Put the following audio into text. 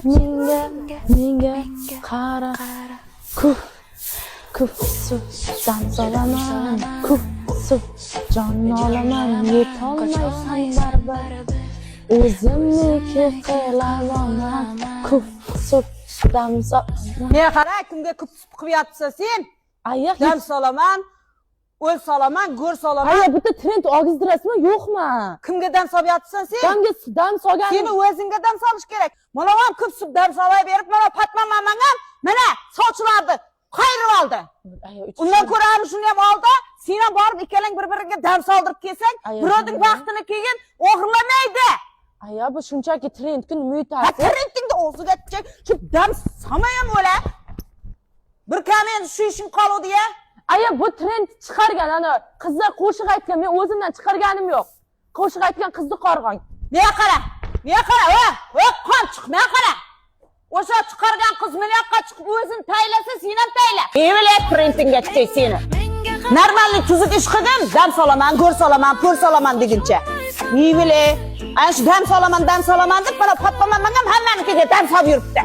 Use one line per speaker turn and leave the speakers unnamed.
Menga, menga qara. Kuf, kuf suv dam solaman, kuf suv jon olaman, yetolmaysan baribir. O'zimniki qilaman, kuf suv dam sol.
Men qara, kimga kup sup qilib yotibsan sen?
Ayoq.
Dam solaman, o'l solaman, go'r solaman.
Aya, bitta trend ogizdirasizmi, yo'qmi?
Kimga dam solib yotibsan sen?
Damga dam solgan.
Seni o'zingga dam solish kerak. Mana ham ko'p sup dam solay berib, mana Fatma mamang ham mana sovchilarni qayirib oldi.
Aya,
Undan ko'ra ana shuni ham oldi. Sen ham borib ikkalang bir-biriga dam soldirib kelsang,
Aya,
birovning
shuni-
vaqtini keyin o'g'irlamaydi.
Aya, bu shunchaki trend-ku, nima
Ha,
yutasiz?
trendingni og'ziga tushak, shu dam solmay ham o'la. Bir kam endi shu ishing qoluvdi ya.
Aya, bu trend chiqargan ana qizlar qo'shiq aytgan, men o'zimdan chiqarganim yo'q. Qo'shiq aytgan qizni qorg'ang.
Menga qara, menga qara, va, va qon chiq, menga qara. O'sha chiqargan qiz men yoqqa chiqib o'zini taylasa, sen ham tayla. Evilet printingga tushak seni. Нормальный tuzuk ish qilgin, dam solaman, go'r solaman, po'r solaman deguncha. Evile, ana shu dam solaman, dam solaman deb mana Fatma mamang ham hammanikiga dam solib yuribdi.